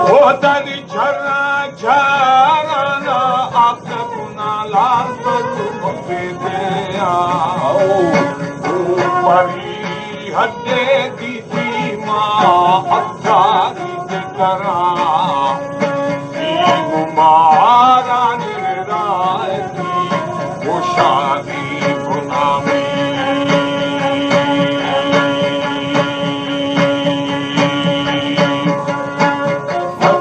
او دری چرا چارا آخر کنا لال تو پیدے آؤ، او پری حدے دیتی ما اتاری کرا، سیم مارا نرائتی، او شادی بنامی۔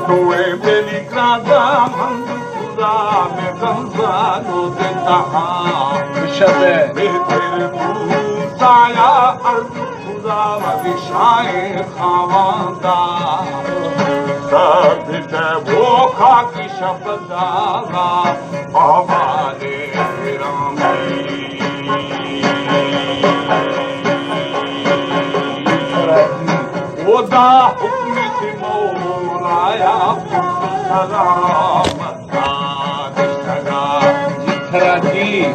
تو میری گرادا من خدا میں رمضان و دیتا ہاں۔ شبے۔ بہتر تو سایہ ارض خدا و دشائے خاواندا۔ سب تے وہ خاک شب داغا احوال گرامی۔ خدا حکم سے مولایا سلامت داشتگا۔ جی تھراکی۔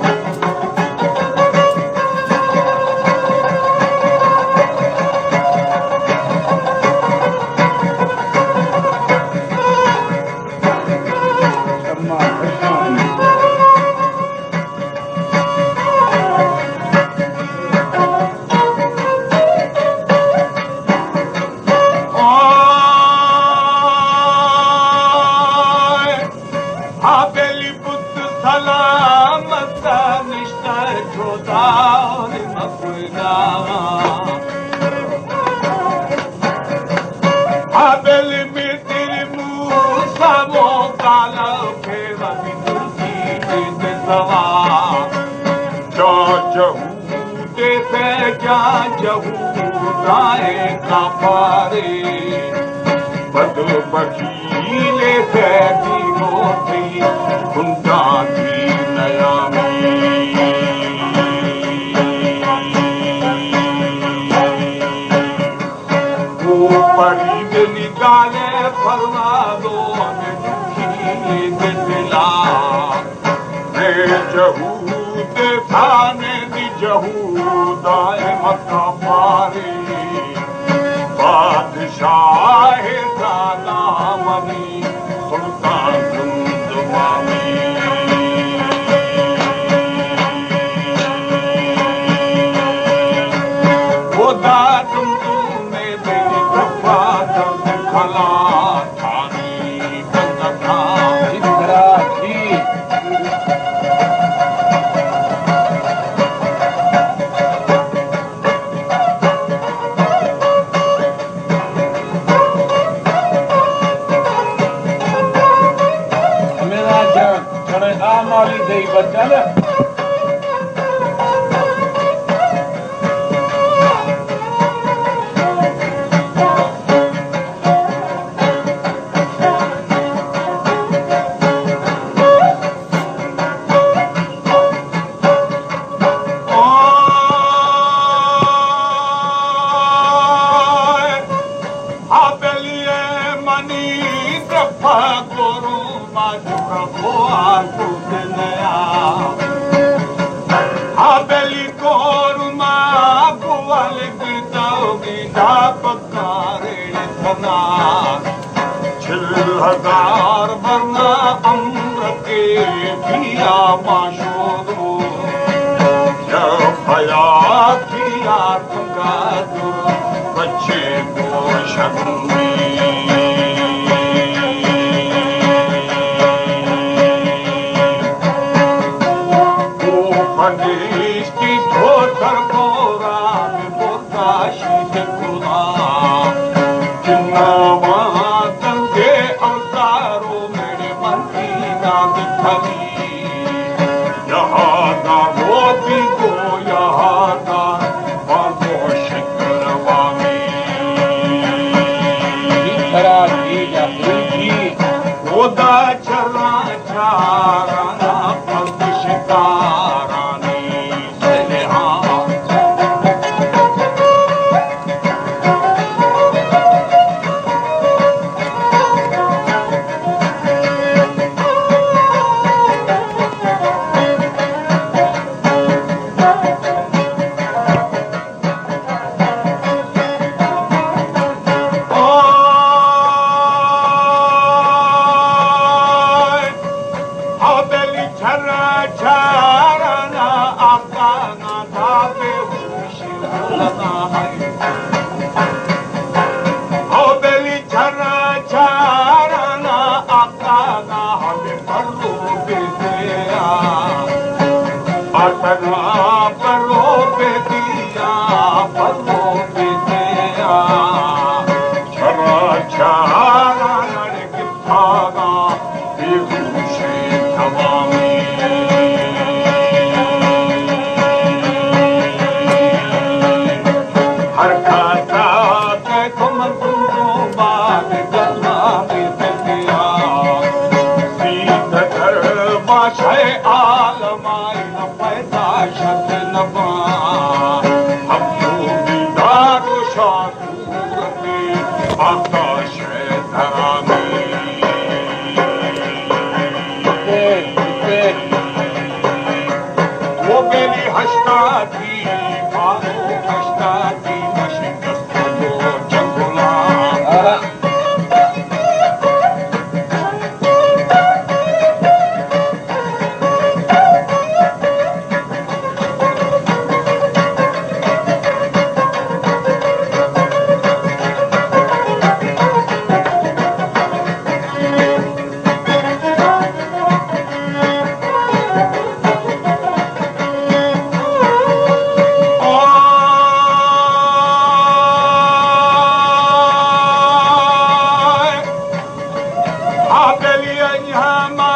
آبلی بت سلامت نشتہ چودان مکنا۔ آبلی می تیر موسیٰ و کالا پیوا بی ترسی دے سوا۔ جا جہو دے سے جا جہودائے کپارے، بد بخیلے سے دی موتی کنڈا دی نیامی۔ او پری دلی گالے پروازو نے دکھی دے دلا۔ اے جہود تھانے دی جہودائے مکہ پاری، بادشاہ زانا منی سلطان زمزمانی۔ خدا زمزمے میری کفا درد کھلا۔ ہمیں جان، چھڑے آ مالی دئی بچا نا۔ آبلی منی دپا گورو ما جوڑا بوا کو دنیا۔ آبلی گورو ما گوال گیتا گیتا پکارے سنا۔ چل ہزار ورنا عمر کے بیا ما شودو۔ یا حیاتی آتنگا در بچے گوشنی۔ او پنیشتی تو سر گورا میں برداشت کنا۔ جناوان تنگے اوزارو میرے مدینہ بکھلی۔ یہاں دا روتی گو یہاں دا بازو شکر وامی۔ ترا دیگا ہوتی۔ خدا چرا چارانا پد شکارانی سلحاں۔ آ بلی انہاں ما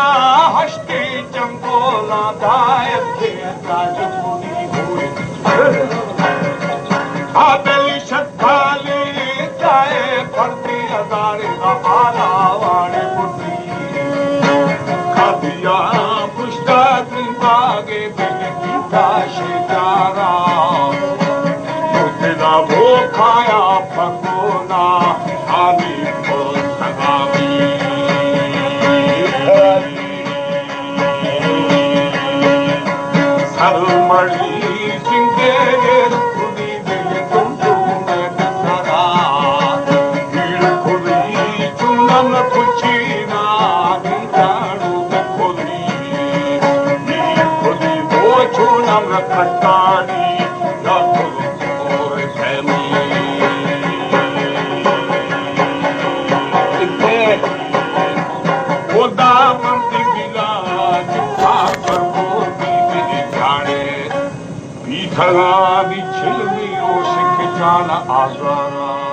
ہشتی جنگولا دائر کے تاج پوری ہوئے۔ آ بلی شتالی دائے پردی ہزارے آلا واڑے بڈی۔ کدیا پشتا زندگے بلکی کاشے چارا۔ دلا وہ کھایا پکونا، آنی پوسگامی۔ سرمڑی سنگے خودی دل تم تم سرا۔ دل خودی چونم کچینا، دل جانو خودی۔ دل خودی وہ چونم کٹانی، یا خود خدا من دی بلا جتا پر کو دی بلی جانے۔ بیتگانی چلمی روش کٹان آزارا۔